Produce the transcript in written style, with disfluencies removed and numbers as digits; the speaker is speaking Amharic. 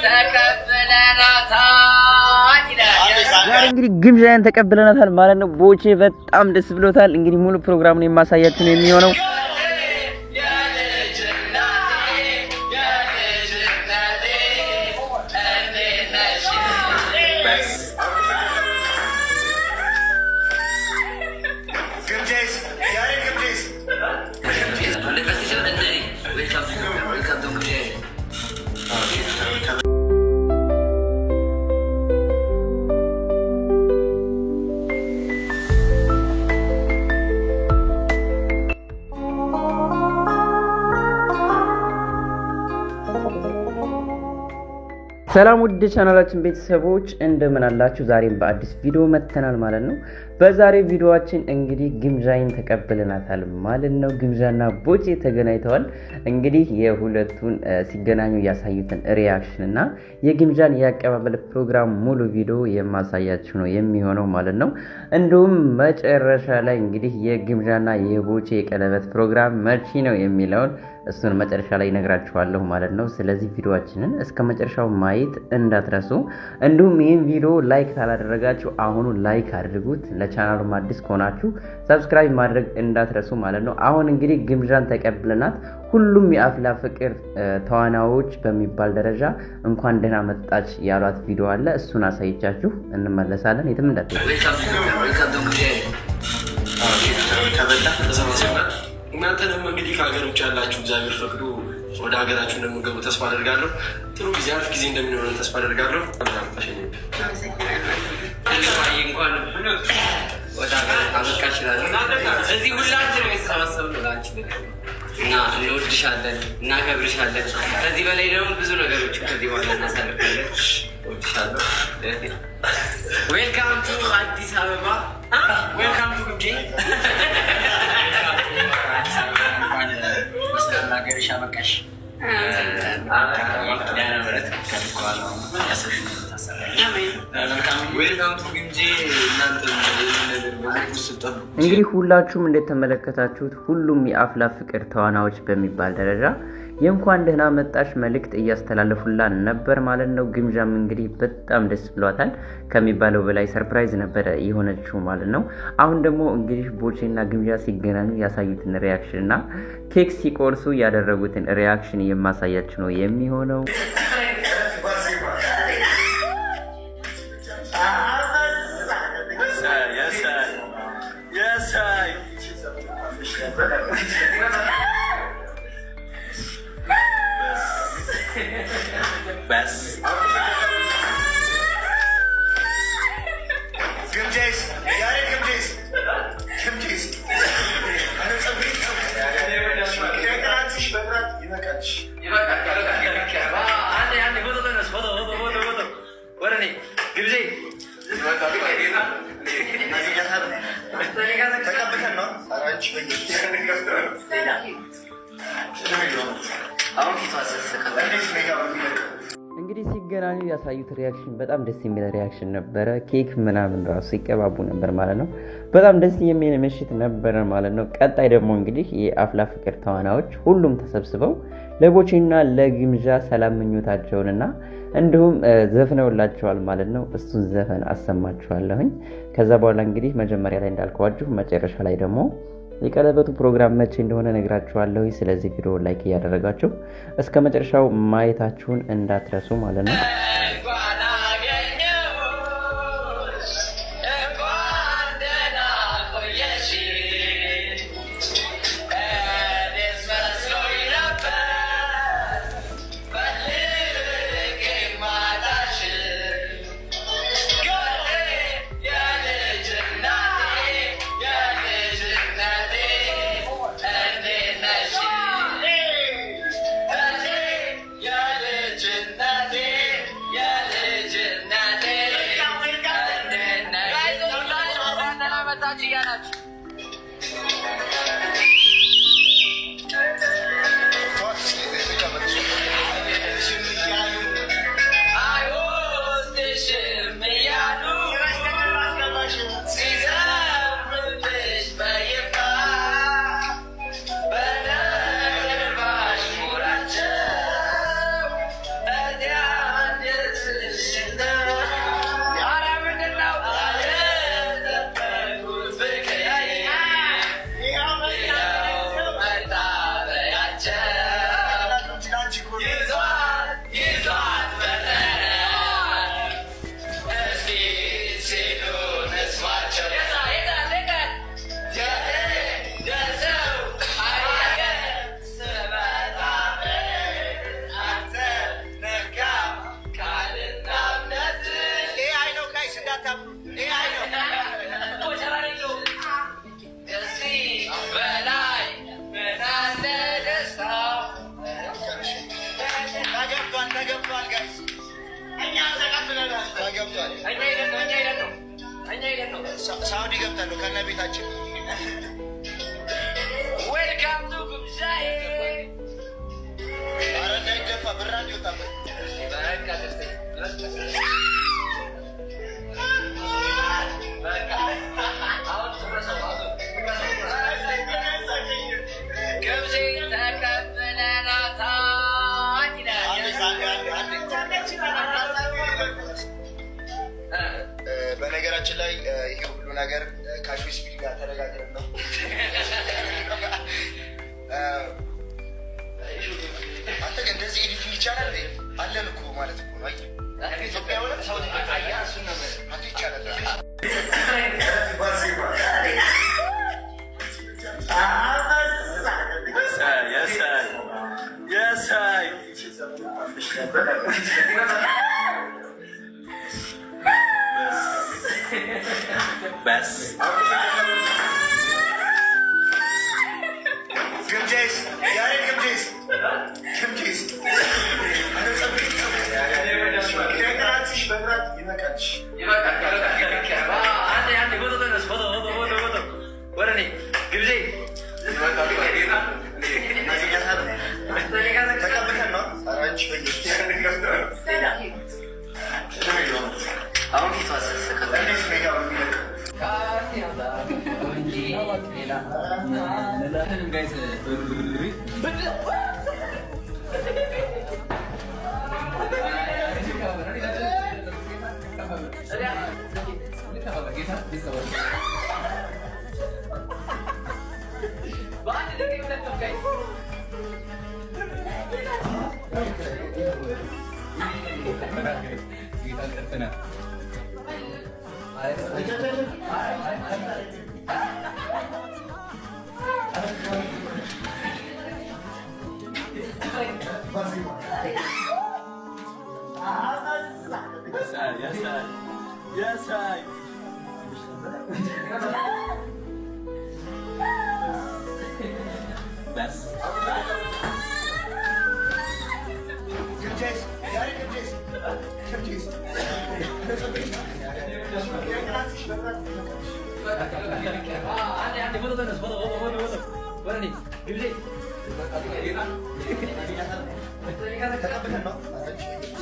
ተቀብለናታል ይላል። ዛሬ እንግዲህ ግምጃን ተቀብለናታል ማለት ነው። ቦቼ በጣም ደስ ብሎታል። እንግዲህ ሙሉ ፕሮግራሙን የማሳያችሁ ነው የሚሆነው። ሰላም ውድ ቻናላችን ቤተሰቦች እንደምን አላችሁ? ዛሬም በአዲስ ቪዲዮ መጥተናል ማለት ነው። በዛሬ ቪዲዮአችን እንግዲህ ግምጃይን ተቀብለናታል ማለት ነው። ግምጃና ቦቼ ተገናኝተዋል። እንግዲህ የሁለቱን ሲገናኙ ያሳዩትን reaction እና የግምጃን የአቀባበል ፕሮግራም ሙሉ ቪዲዮ የማሳያችሁ ነው የሚሆነው ማለት ነው። እንዲሁም መጨረሻ ላይ እንግዲህ የግምጃና የቦቼ የቀለበት ፕሮግራም መቼ ነው የሚለውን እሱን መጨረሻ ላይ እነግራችኋለሁ ማለት ነው። ስለዚህ ቪዲዮአችንን እስከ መጨረሻው ማየት እንዳትረሱ። እንዲሁም ይህን ቪዲዮ like ካላደረጋችሁ አሁኑ like አድርጉት። ለቻናሉም አዲስ ከሆናችሁ subscribe ማድረግ እንዳትረሱ ማለት ነው። አሁን እንግዲህ ግምጃን ተቀብለናት ሁሉም የአፍላ ፍቅር ተዋናዮች በሚባል ደረጃ እንኳን ደህና መጣች ያሏት ቪዲዮ አለ። እሱን አሳይቻችሁ እንመለሳለን። የትም እንዳትሄዱ። እናንተንም እንግዲህ ከሀገር ውጭ ያላችሁ እግዚአብሔር ፈቅዶ ወደ ሀገራችሁ እንደምገቡ ተስፋ አደርጋለሁ። ጥሩ ጊዜ አሪፍ ጊዜ እንደሚኖረን ተስፋ አደርጋለሁ። እንኳን ወደ ሀገር አበቃሽ እላለሁ። እዚህ ሁላችንም የተሰባሰብነው ለአንቺ እና እንወድሻለን፣ እናከብርሻለን። ከዚህ በላይ ደግሞ ብዙ ነገሮች ከዚህ በኋላ እናሳልፋለን። እወድሻለሁ። Welcome to አዲስ አበባ። Welcome to ግምጄ። ሀገርሽ አበቃሽ። ኪዳነ ምሕረት ከልኳል Welcome to ግምጄ። እናንተ እንግዲህ ሁላችሁም እንደተመለከታችሁት ሁሉም የአፍላ ፍቅር ተዋናዮች በሚባል ደረጃ የእንኳን ደህና መጣሽ መልእክት እያስተላለፉላት ነበር ማለት ነው። ግምጃም እንግዲህ በጣም ደስ ብሏታል ከሚባለው በላይ surprise ነበረ የሆነችው ማለት ነው። አሁን ደግሞ እንግዲህ ቦቼና ግምጃ ሲገናኙ ያሳዩትን reaction እና ኬክ ሲቆርሱ ያደረጉትን reaction የማሳያችሁ ነው የሚሆነው። እንግዲህ ሲገናኙ ያሳዩት reaction በጣም ደስ የሚል reaction ነበረ። ኬክ ምናምን ራሱ ሲቀባቡ ነበር ማለት ነው። በጣም ደስ የሚል ምሽት ነበረ ማለት ነው። ቀጣይ ደግሞ እንግዲህ የአፍላ ፍቅር ተዋናዮች ሁሉም ተሰብስበው ለቦቼና ለግምጃ ሰላም ምኞታቸውንና እንዲሁም ዘፍነውላቸዋል ማለት ነው። እሱን ዘፈን አሰማችኋለሁኝ። ከዛ በኋላ እንግዲህ መጀመሪያ ላይ እንዳልኳችሁ መጨረሻ ላይ ደግሞ የቀለበቱ ፕሮግራም መቼ እንደሆነ ነግራችኋለሁ። ስለዚህ ቪዲዮ like እያደረጋችሁ እስከ መጨረሻው ማየታችሁን እንዳትረሱ ማለት ነው። እንኳን አገኘሁሽ፣ እንኳን ደህና ቆየሽ። እኔስ መስሎኝ ነበር ፈልጌ ማጣሽ። የልጅነቴ የልጅነቴ እንዴት ነሽ? የልጅነቴ ተገብቷል፣ ተገብቷል guys ተገብቷል። ሳውዲ ገብታለሁ ከነ ቤታችን። Welcome to ግብዣዬ። ኧረ እንዳይደፋ ብራ እንዲወጣበት። ግብዤ ተቀብለናታል ይላል። በነገራችን ላይ ይሄ ሁሉ ነገር ከ IShowSpeed ጋር ተነጋግረን ነው። አንተ ግን እንደዚህ editing ይቻላል እንዴ? አለን እኮ ማለት እኮ ነው። አየህ ኢትዮጵያ ሆነ ሳውዲ አንተ ይቻላል። ግምጄስ ያሬድ ግምጄስ ግምጄስ ከቅራትሽ በቅራት ይበቃልሽ። ተቀብተን ነው። ኧረ አንቺ በኢየሱስ እንዴት ሜካፕ የሚለቀው? ግምጄስ ያሬድ ግምጄስ ግምጄስ ከቅራትሽ በቅራት ይበቃልሽ። ተቀብተን ነው። ኧረ አንቺ